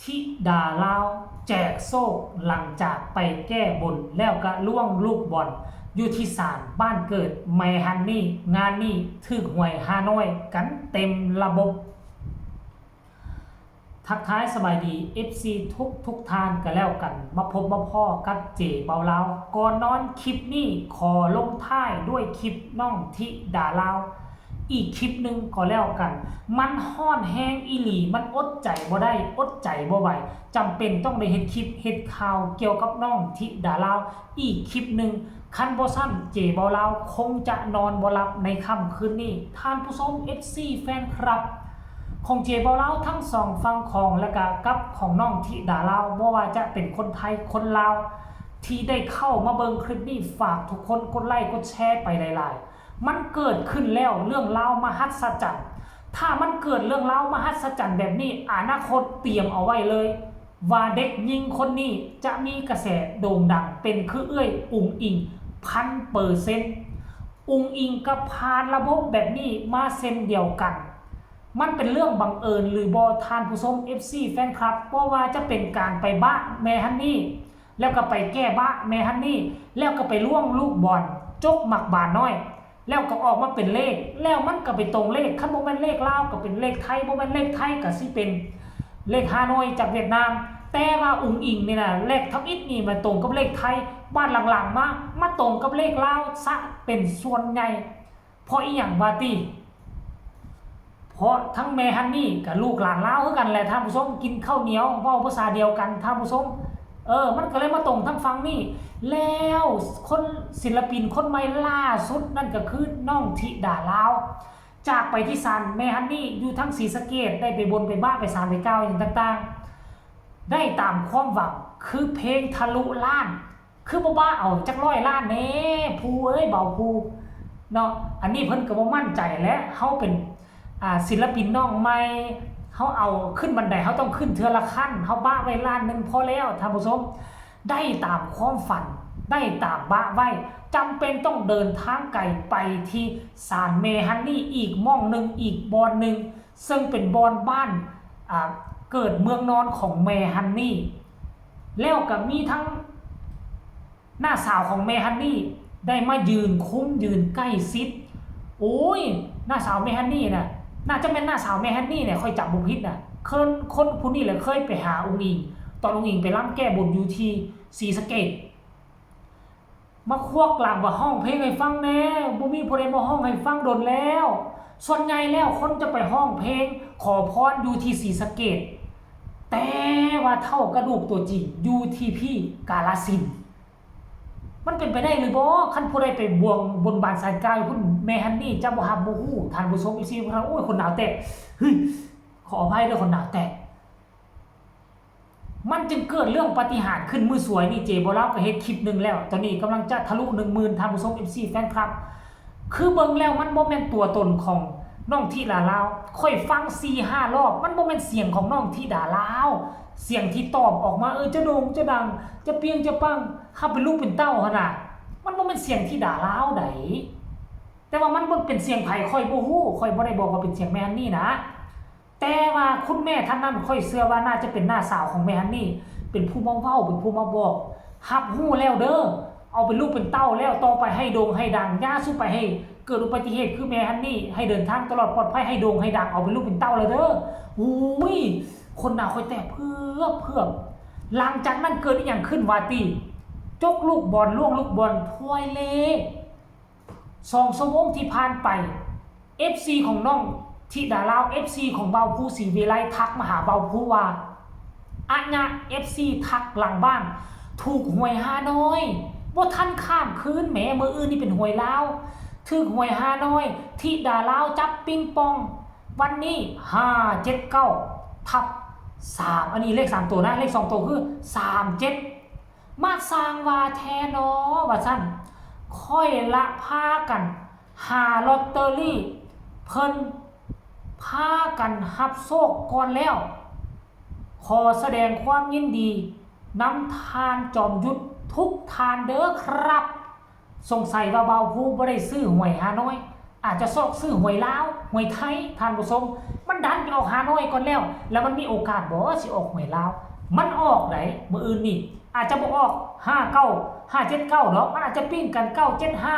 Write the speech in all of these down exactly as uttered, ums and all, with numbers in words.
ธิดาลาวแจกโชคหลังจากไปแก้บนแล้วก็ล่วงลูกบอลอยู่ที่ศาลบ้านเกิดแม่ฮันนี่ งานนี้ถืกหวยฮานอยกันเต็มระบบ ทักทายสบายดี เอฟซี ทุกทุกท่านก็แล้วกัน มาพบมาพ้อกับเจเบาลาว ก่อนนอนคลิปนี้ขอลงท้ายด้วยคลิปน้องธิดาลาว อีกคลิปหนึ่งก็แล้วกัน มันฮ้อนแฮงอีหลี มันอดใจบ่ได้ อดใจบ่ไหว จำเป็นต้องได้เฮ็ดคลิปเฮ็ดข่าวเกี่ยวกับน้องธิดาลาว อีกคลิปหนึ่ง คันบ่ซั้นเจเบาลาวคงจะนอนบ่หลับในค่ำคืนนี้ ท่านผู้ชม เอฟซี แฟนคลับ ของเจเบาลาวทั้งสองฝั่งของและกะกับของน้องธิดาลาว บ่ว่าจะเป็นคนไทยคนลาว ที่ได้เข้ามาเบิ่งคลิปนี้ ฝากทุกคนกดไลค์กดแชร์ไปหลายๆ มันเกิดขึ้นแล้วเรื่องราวมหัศจรรย์ ถ้ามันเกิดเรื่องราวมหัศจรรย์แบบนี้ อนาคตเตรียมเอาไว้เลย ว่าเด็กหญิงคนนี้จะมีกระแสโด่งดังเป็นคือเอื้อยอุ๋งอิ๋ง พันเปอร์เซ็นต์ อุ๋งอิ๋งก็ผ่านระบบแบบนี้มาเช่นเดียวกัน มันเป็นเรื่องบังเอิญหรือบ่ ท่านผู้ชม เอฟซี แฟนคลับ เพราะว่าจะเป็นการไปบะแม่ฮันนี่ แล้วก็ไปแก้บะแม่ฮันนี่ แล้วก็ไปล่วงลูกบอล จกหมากบานน้อย แล้วก็ออกมาเป็นเลข แล้วมันก็ไปตรงเลข คันบ่แม่นเลขลาวก็เป็นเลขไทย บ่แม่นเลขไทยก็สิเป็นเลขฮานอยจากเวียดนาม แต่ว่าอุ๋งอิ๋งนี่นะ เลขทำอิฐนี่มาตรงกับเลขไทย บาดหลังๆ มา มาตรงกับเลขลาวซะเป็นส่วนใหญ่ เพราะอีหยังว่าติ เพราะทั้งแม่ฮันนี่กับลูกหลานลาวคือกันแหละ ท่านผู้ชม กินข้าวเหนียว เว้าภาษาเดียวกัน ท่านผู้ชม เออ มันก็เลยมาตรงทั้งฝั่งนี่ แล้วคนศิลปินคนใหม่ล่าสุดนั่นก็คือน้องธิดาลาว จากไปที่ศาลแม่ฮันนี่อยู่ทั้งศรีสะเกษ ได้ไปบนไปบะไปศาลไปกล่าวอย่างต่างๆ ได้ตามความหวัง คือเพลงทะลุล้าน คือบ่บะเอาจักร้อยล้านแน่ ภูเอ้ย เบาภู เนาะ อันนี้เพิ่นก็บ่มั่นใจแหละ เฮาเป็น อ่า ศิลปินน้องใหม่ เฮาเอาขึ้นบันได เฮาต้องขึ้นเทื่อละขั้น เฮาบะไว้ล้านหนึ่งพอแล้ว ท่านผู้ชม ได้ตามความฝัน ได้ตามบะไว้ จำเป็นต้องเดินทางไกลไปที่ศาลแม่ฮันนี่อีกหม่องหนึ่ง อีกบ่อนหนึ่ง ซึ่งเป็นบ่อนบ้าน อ่า เกิดเมืองนอนของแม่ฮันนี่ แล้วก็มีทั้ง น้าสาวของแม่ฮันนี่ได้มายืนคุ้มยืนใกล้ชิด โอ้ย น้าสาวแม่ฮันนี่น่ะ น่าจะเป็นน้าสาวแม่ฮันนี่เนี่ย ข้อยจำบ่ผิดน่ะ คน คนผู้นี้แหละเคยไปหาอุ๋งอิ๋ง ตอนอุ๋งอิ๋งไปรำแก้บนอยู่ที่ศรีสะเกษ มาควักหลังว่าฮ้องเพลงให้ฟังแน่ บ่มีผู้ใดมาฮ้องให้ฟังโดนแล้ว ส่วนใหญ่แล้วคนจะไปฮ้องเพลงขอพรอยู่ที่ศรีสะเกษ แต่ว่าเฒ่ากระดูกตัวจริงอยู่ที่พี้ กาฬสินธุ์ มันเป็นไปได้หรือบ่ คันผู้ใดไปบวงบนบานศาลกล่าวอยู่พุ้น แม่ฮันนี่จะบ่ฮับบ่ฮู้ ท่านผู้ชม เอฟซี พวกเรา โอ้ย ขนหนาวแตก เฮ้ย ขออภัยเด้อ ขนหนาวแตก มันจึงเกิดเรื่องปาฏิหาริย์ขึ้น มื้อสวยนี่เจเบาลาวก็เฮ็ดคลิปหนึ่งแล้ว ตอนนี้กำลังจะทะลุหนึ่งหมื่น ท่านผู้ชม เอฟซี แฟนคลับ คือเบิ่งแล้วมันบ่แม่นตัวตนของน้องธิดาลาว ข้อยฟังสี่ห้ารอบ มันบ่แม่นเสียงของน้องธิดาลาว เสียงที่ตอบออกมา เออ จะโด่งจะดัง จะเปรียงจะปัง ฮับเป็นลูกเป็นเต้าหั่นน่ะ มันบ่แม่นเสียงธิดาลาวใด แต่ว่ามันบ่เป็นเสียงไผข้อยบ่ฮู้ ข้อยบ่ได้บอกว่าเป็นเสียงแม่ฮันนี่นะ แต่ว่าคุณแม่ท่านนั้นข้อยเชื่อว่าน่าจะเป็นน้าสาวของแม่ฮันนี่ เป็นผู้มาเว้า เป็นผู้มาบอก ฮับฮู้แล้วเด้อ เอาเป็นลูกเป็นเต้าแล้ว ต่อไปให้โด่งให้ดัง อย่าสู่ไปให้เกิดอุบัติเหตุคือแม่ฮันนี่ ให้เดินทางตลอดปลอดภัย ให้โด่งให้ดัง เอาเป็นลูกเป็นเต้าแล้วเด้อ อุ้ย ขนหนาวข้อยแตกเผือกเผือก หลังจากนั้นเกิดอีหยังขึ้นวาติ จกลูกบอล ล่วงลูกบอล ถ้วยเลข สองชั่วโมงที่ผ่านไป เอฟซี ของน้องธิดาลาว เอฟซี ของเบาภูศรีวิไลทักมาหาเบาภูว่า อะญะ เอฟซี ทักหลังบ้าน ถูกหวยฮานอย บ่ทันข้ามคืนแหม มื้ออื่นนี่เป็นหวยลาว ถูกหวยฮานอย ธิดาลาวจับปิงปอง วันนี้ ห้าเจ็ดเก้าทับสาม อันนี้เลขสามตัวนะ เลขสองตัวคือ สามเจ็ด มาสร้างว่าแท้นอ ว่าซั่น ข้อยละพากันหาลอตเตอรี่ เพิ่นพากันรับโชคก่อนแล้ว ขอแสดงความยินดีนำท่านจอมยุทธทุกท่านเด้อครับ สงสัยว่าเบาภูบ่ได้ซื้อหวยฮานอย อาจจะซอกซื้อหวยลาว หวยไทย ท่านผู้ชม มันดันไปออกฮานอยก่อนแล้ว แล้วมันมีโอกาสบ่สิออกหวยลาว มันออกได๋ มื้ออื่นนี่ อาจจะบ่ออก ห้าเก้า ห้าเจ็ดเก้า ดอก มันอาจจะปิ้งกัน เก้าเจ็ดห้า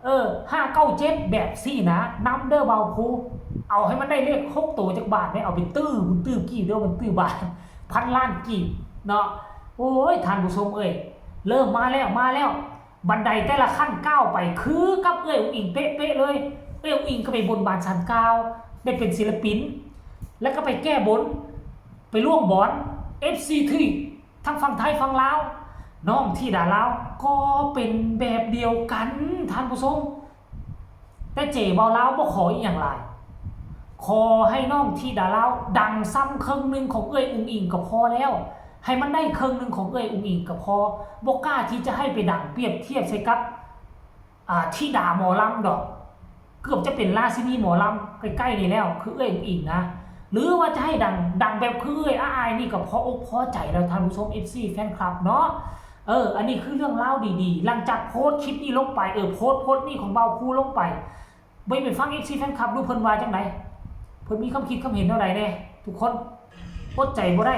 เออ ห้าเก้าเจ็ด แบบซี่นะ นำเด้อบ่าวภู เอาให้มันได้เลขหกโตจักบาทแหน่ เอาไปตื้อบุญตื้อกีบเด้อ มันตื้อบาท พันล้านกีบเนาะ โอ้ย ท่านผู้ชมเอ้ย เริ่มมาแล้ว มาแล้ว บันไดแต่ละขั้นก้าวไปคือกับเอื้อยอุ๋งอิ๋งเป๊ะๆเลย เอื้อยอุ๋งอิ๋งก็ไปบนบานศาลกล่าว ได้เป็นศิลปิน แล้วก็ไปแก้บน ไปล่วงบอน เอฟซี ที่ทั้งฝั่งไทยฝั่งลาว น้องธิดาลาวก็เป็นแบบเดียวกัน ท่านผู้ชม แต่เจ๋บ่าวลาวบ่ขออีหยังหลาย ขอให้น้องธิดาลาวดังส่ำเคิ่งหนึ่งของเอื้อยอุ๋งอิ๋งก็พอแล้ว ให้มันได้เคิ่งหนึ่งของเอื้อยอุ๋งอิ๋งก็พอ บ่กล้าที่จะให้ไปดังเปรียบเทียบใส่กับ อ่า ธิดาหมอลำดอก เกือบจะเป็นราชินีหมอลำใกล้ๆนี่แล้ว คือเอื้อยอุ๋งอิ๋งนะ หรือว่าจะให้ดัง ดังแบบคือเอื้อยอ้ายนี่ก็พออกพอใจแล้ว ท่านผู้ชม เอฟซี แฟนคลับเนาะ เออ อันนี้คือเรื่องราวดีๆ หลังจากโพสต์คลิปนี้ลงไป เออ โพสต์ โพสต์นี้ของบ่าวภูลงไป ไป ไปฟัง เอฟซี แฟนคลับดูเพิ่นว่าจั่งใด เพิ่นมีความคิดความเห็นแนวใดแหน่ ทุกคน อดใจบ่ได้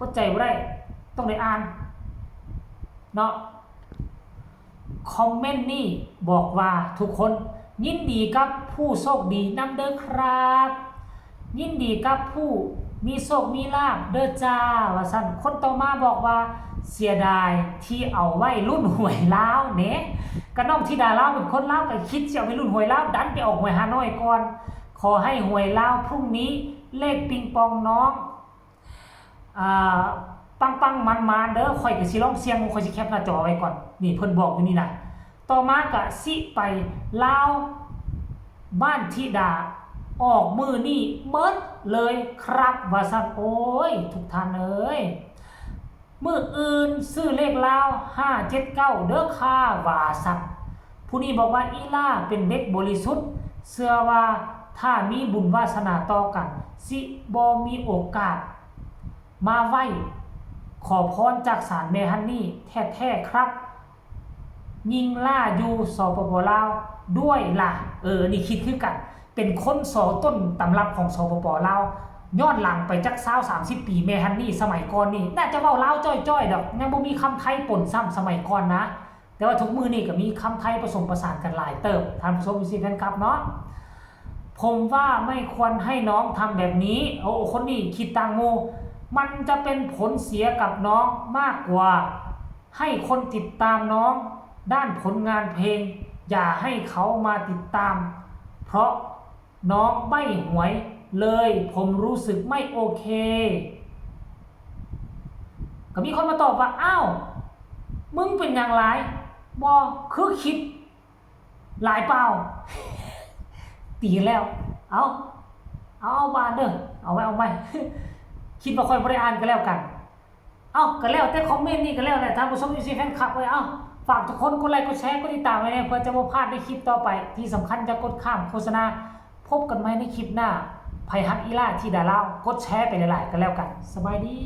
อดใจบ่ได้ ต้องได้อ่าน เนาะ คอมเมนต์นี่บอกว่าทุกคนยินดีกับผู้โชคดีนำเด้อครับ ยินดีกับผู้มีโชคมีลาภเด้อจ้า ว่าซั่น คนต่อมาบอกว่าเสียดายที่เอาไว้ลุ้นหวยลาวแหน่ ก็น้องธิดาลาวเป็นคนลาว ก็คิดสิเอาไปลุ้นหวยลาว ดันไปออกหวยฮานอยก่อน ขอให้หวยลาวพรุ่งนี้เลขปิงปองน้อง อ่า ปังๆ มันๆ เด้อ ข้อยก็สิลองเสี่ยง ข้อยสิแคปหน้าจอไว้ก่อน นี่เพิ่นบอกอยู่นี่นะ ต่อมาก็สิไปลาว บ้านธิดา ออกมื้อนี้เมิดเลยครับ ว่าซั่น โอ้ย ทุกท่านเอ้ย มื้ออื่นซื้อเลขลาว ห้าเจ็ดเก้า เด้อค่ะ ว่าซั่น ผู้นี้บอกว่าอีหล่าเป็นเด็กบริสุทธิ์ เชื่อว่าถ้ามีบุญวาสนาต่อกัน สิบ่มีโอกาสมาไหว้ขอพรจากศาลแม่ฮันนี่แท้ๆครับ ยิงล่าอยู่ สปป ลาว ด้วยล่ะ เออ นี่คิดคือกัน เป็นคนสอต้นตำรับของ สปป ลาว ย้อนหลังไปจักซาวสามสิบปี แม่ฮันนี่สมัยก่อนนี่ น่าจะเว้าลาวจ้อยๆ ดอก ยังบ่มีคำไทยปนซ้ำสมัยก่อนนะ แต่ว่าทุกมื้อนี้ก็มีคำไทยผสมผสานกันหลายเติบ ท่านผู้ชม เอฟซี แฟนคลับเนาะ ผมว่าไม่ควรให้น้องทำแบบนี้ โอ้ คนนี้คิดต่างหมู่ มันจะเป็นผลเสียกับน้องมากกว่า ให้คนติดตามน้องด้านผลงานเพลง อย่าให้เขามาติดตาม เพราะน้องใบ้หวยเลย ผมรู้สึกไม่โอเค ก็มีคนมาตอบว่า อ้าว มึงเป็นหยังหลาย บ่คือคิดหลายเปล่า ตีกันแล้ว เอา เอา เอา ว่าเด้อ เอาไว้ เอาไว้ คิดว่าข้อยบ่ได้อ่านก็แล้วกัน เอ้า ก็แล้วแต่คอมเมนต์นี่ก็แล้วแต่ ท่านผู้ชม เอฟซี แฟนคลับเอ้ย เอ้า ฝากทุกคนกดไลค์ กดแชร์ กดติดตามไว้แหน่ เพื่อจะบ่พลาดในคลิปต่อไป ที่สำคัญอย่ากดข้ามโฆษณา พบกันใหม่ในคลิปหน้า ไผฮักอีหล่าธิดาลาว กดแชร์ไปหลายๆ กันแล้วกัน สบายดี